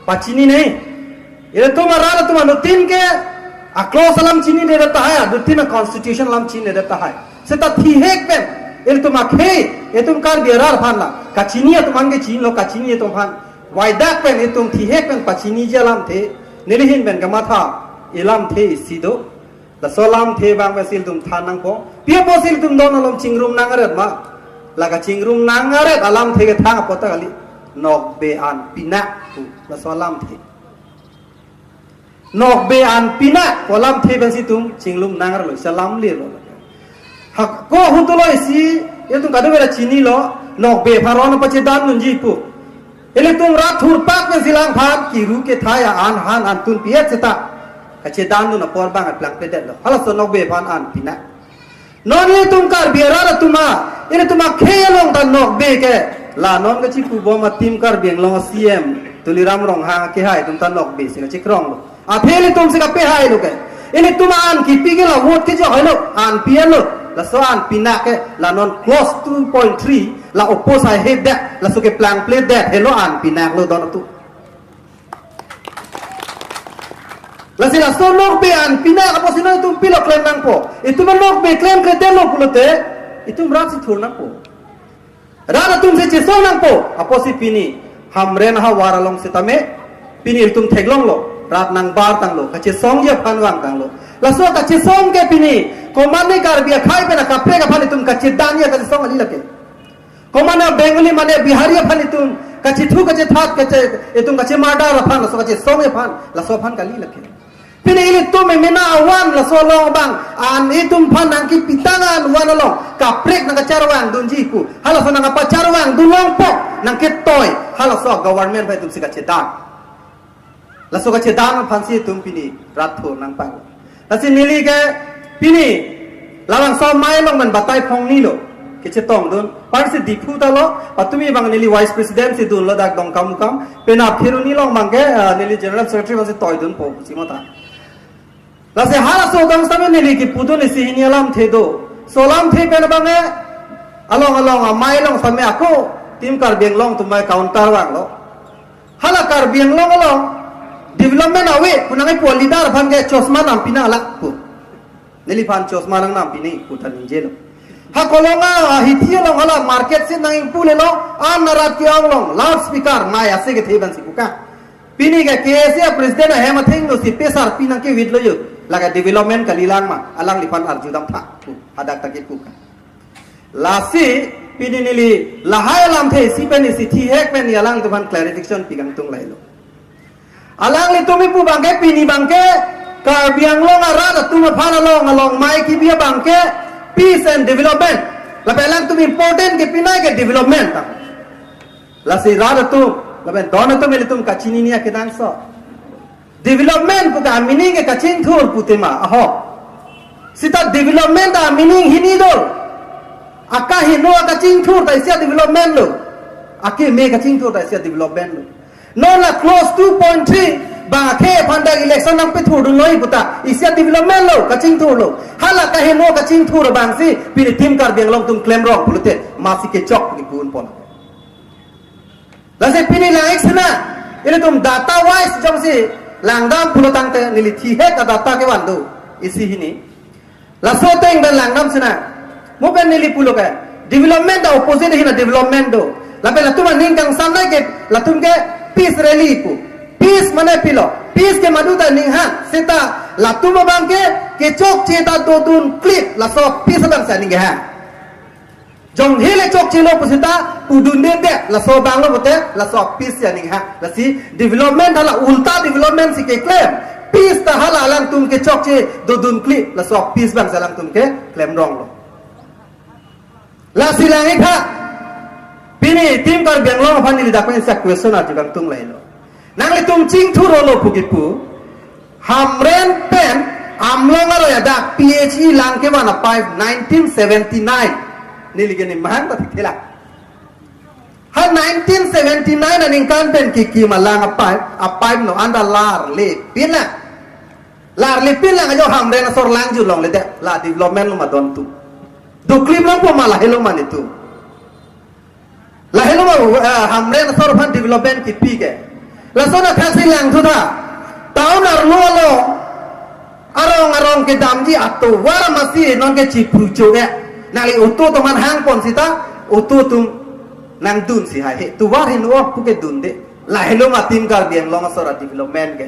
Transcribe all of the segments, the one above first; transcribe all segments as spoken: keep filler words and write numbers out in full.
Pachini nangji. Ilitum arat atum anuttin ke a-clause alam chininedet tahai, anuttin a-constitution alam chininedet tahai. Seta thihek pen ilitum akhei, itum Karbi arat aphan la kachini atum aphan ke chinilo, kachini atum aphan waidak pen itum thihek pen pachiniji alamthe, neli ahin pen kamatha ilamthe isi do. Laso alamthe abang pensi ilitum than nangpo. Pi apotsi ilitum don along chingrum nang aret ma? La kachingrum nang aret alamthe ke thang apot ta kali. Nokbe an pinak pu laso alamthe. Nokbe an pinak pu alamthe pensi itum chingrum nang aret lo, isi alam lelo. Hako hutulo isi, ilitum kadokave ta chinilo, nokbe aphan ron pachedandunji pu. Ilitum rat thurpak pensi langphan, kiru kethai an han antun pi-et seta kachedandun apor abang plangpledetlo. Halaso nokbe aphan an pinak. Non ilitum Karbi arat atum a, ilitum akhei along ta nokbe ke, la non kachipubom a-Team Karbi Anglong C M Tuliram Ronghang akehai atum ta nokbe si kachikronglo. Athe ilitum si kapehailo ke. Ilitum an kipi ke la vote kejok hailo, an pi-etlo. Laso an pinak ke la non clause two point three la oppose haihedet, laso ke plangpledet helo, an pinaklo don atum. Lasi laso nokbe an pinak apotsi non itum pilo klem nangpo? Itum nokbe klemkledetlo pulote itum rat si thur nangpo. Rat atum si chesong nangpo. Apotsi pini Hamren ahavar along setame pini itum theklonglo, rat nangbar tanglo, kachesongji aphan vang tanglo. Laso kachesong ke pini komatne Karbi akhei pen akaprek aphan itum kachedandi akachesong kali lake. Komatne Bengali mane Bihari aphan itum kachethu kachethat kache, itum kachemardar aphan, laso kachesongji aphan, laso aphan kali lake. Pini ilitum emena awan laso along abang, an itum aphan nangkepitang an awan along kaprek nangkacharvangdunji pu, halaso nangkapacharvangdun longpo, nangketoi, halaso government aphan itum si kachedan. Laso kachedan aphansi itum pini rat thur nangpang. Lasi neli ke pini labangso amei along man batai phongnilo kechetongdun. Parsi Diphu ta lo, patumi abang neli vice president si dunlo dak Dongkamukam. Penap Kheroni along abang ke, ah, neli general secretary abang si toidunpo pusi mata. Lasi halaso adang setame neli kepudun isi hini alamthe do. Laso alamthe pen abang ke along along amei along setame ako Team Karbi Anglong atum amei counter vanglo. Hala Karbi Anglong along development ave pu nangkepu a-leader aphan ke chosma nampinang alak pu. Neliphan chosma nangnampinang pu ta ningjelo. Ha kolong a, ahithi along hala market si nang-ingpu lelo, an arat ke-ong along loudspeaker mai ase kethe abang si puka. Pini ke K S A president ahem athengno si pesar pi nangkevitlo yo. Lake development kalilang ma, alangliphan arjudamtha pu hadak ta kepuka. Lasi pini neli lahai alamthe isi pen isi thihek pen neli alanglitum aphan clarification pikangtung lailo. Alanglitum ipu abang ke pini abang ke Karbi Anglong arat atum aphan along along amei kebi abang ke peace and development. Lapen alangtum important kepinai ke development. Lasi rat atum lapen don atum ilitum kachinine akenangsot. Development pu ke a-meaning ke kachingthur putema, aho. Seta development a-meaning hini do. Akaheno akachingthur ta isi a-development lo. Akeme kachingthur ta isi a-development lo. Non la clause two point three abang akhei aphan dak election nangpethurdun noi puta isi a-development lo, kachingthur lo. Hala kaheno kachingthur abang si pini Team Karbi Anglong atum klemrong pulote masi kechok pu kipu-un pon. Lasi pini lang-ik sena, ilitum data wise jongsi langdam pulo tangte neli thihek a-data kevan do isi hini. Laso ateng pen langdam sena. Mo pen neli pulo ke development a-opposite ahin a-development do. Lapen latum aning kangsam nai ke latum ke peace rally pu. Peace mane pilo? Peace ke madu ta aning hang. Seta latum abang ke kechokche ta dodun klip, laso peace abang si aning kehang. Jong hele chokchelo pusita pudundedet, laso abang lo pute, laso peace si aning hang. Lasi development hala ulta development si keklem. Peace ta hala alangtum kechokche dodun klip, laso peace abang si alangtum keklemrong lo. Lasi lang-ik ha. Pini Team Karbi Anglong aphan neli dak pen isi a-question arjukangtung lailo. Nanglitum chingthur-olo pu kipu. Hamren pen Amlong aroi adak P H E lang kevan a-pipe nineteen seventy-nine. Neli ke nimahang ta thikthelang. Ha nineteen seventy-nine aningkan pen kekim alang a-pipe, a-pipe no anta larlepin lang. Larlepin lang ajo Hamren asor lang ju longledet, la development lo ma don tu. Doklip lang po ma, lahelo ma netum. Lahelo ma, eh, Hamren asor aphan development kipi ke. Lason athaksi langthu tha. Town arlo along arong arong kedamji atovar masi nonke chiprucho ke. Nangli auto atum aphan hangpon sita auto atum nangdun si hai he. Tovar hin o puke dunde. Lahelo ma Team Karbi Anglong asor a-development ke.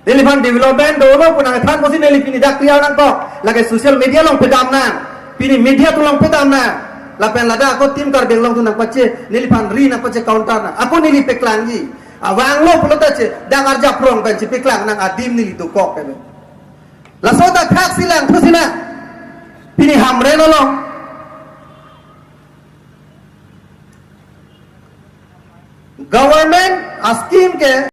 Neliphan development dolo pu nangthan pusi neli pini dak clear nangkok. Lake social media along pedam nang. Pini media atum along pedam nang. Lapen ladak ako Team Karbi Anglong atum nangpache, neliphan ri nangpache counter nang. Ako neli peklangji. Vanglo pulote che, dak arjap rong pen chepeklang nang adim neli dokok ke. Laso dak thaksi langthu si nang. Pini Hamren along government a-scheme ke